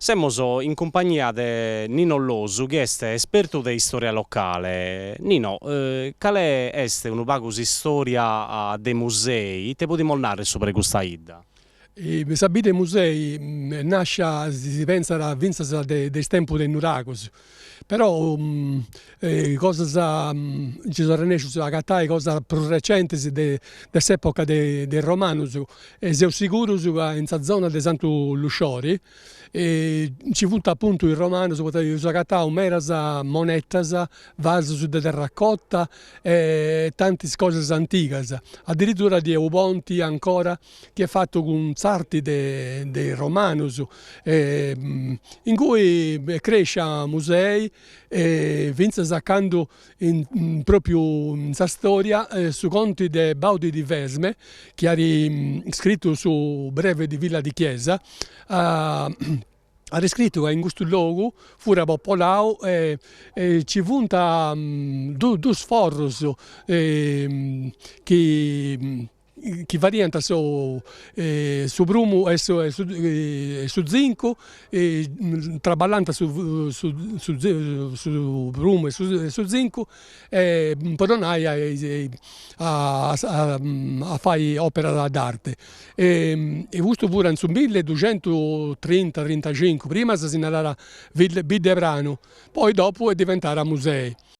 Semus in cumpagnia de Nino Losu chi est espertu de istòria locale. Nino, cale est unu pagu s'istòria de Musei? Ite podimus narrer subra custa 'idda? Sa bidda 'e Musei est nascia, si pensat, fintzas de is tempus de is nuragus, però cosas nci seus arrennescius a agatai cosas prus recentis de s'epoca de is romanus e seus sigurus ca in sa zona de Santu Lusciori nci funt apuntu is romanus poita eus agatau medas monetas, vasus de terracotta e tantis cosas antigas, adiritura ddoi est unu ponti ancora chi est fatu cun s'arti de is romanus e inguni est crescia Musei e finzas a candu in propriu in sa storia su conti de Baudi di Vesme chi at scritu su Breve di Villa di Chiesa at scritu ca in custu logu furat popolau e nci funt dus forrus chi chi fadiant su su prumu e su e su zincu, traballànt su su su prumu e su zincu po donai a is a a fai operas d'arte. E custu furat in su milliduxentutrinta trintacincu, prima si narat Biddepranu, poi dopu est diventada Musei.